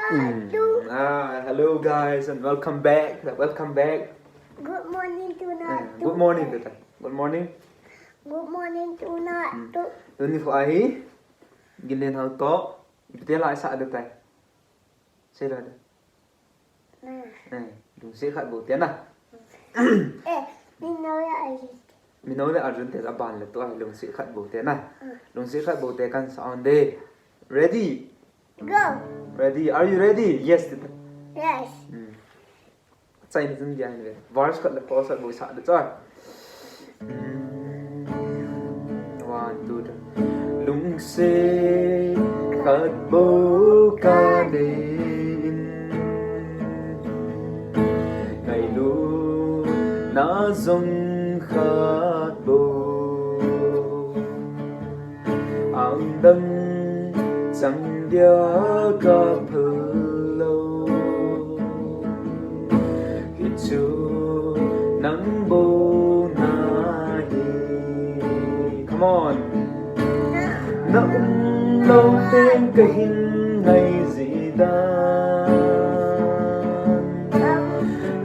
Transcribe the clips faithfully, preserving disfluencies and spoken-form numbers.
Mm. Ah, hello guys and welcome back. Welcome back. Good morning, Tuna. Eh, good morning, Tata. Good morning. Good morning, Tuna. Mm. Tuni kho ahi. Ginlen hao to. Ipi te la sa da tai. Sei la da. Na. Eh, lungset khat bou te na. Eh, Mino ya ahi. Mino le Arjun te aban le to ahi lungset khat bou te na. Lungset khat bou te kan sa on de. Ready? Go. Ready? Are you ready? Yes, Tata. Yes. Mm. Chai ni jun dia ni. Verse khat le chorus khat bou sa da choi. Mm. One, two, three. Lungset khat bou kanei in. Ngailutna jong khat bou. Angdang chang dia kaphal lou. Hichu nang bou nahi. Come on. Na um lou teng kahin ngai ji dan.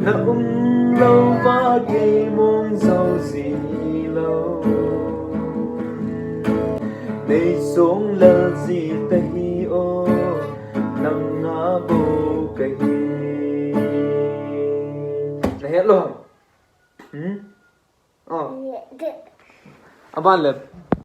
Na um lou va kei mong jou ji lou. Nei song lal ji tahi o, nang a bou kahi. Na het lou ham? Hmm? Oh. Aban le,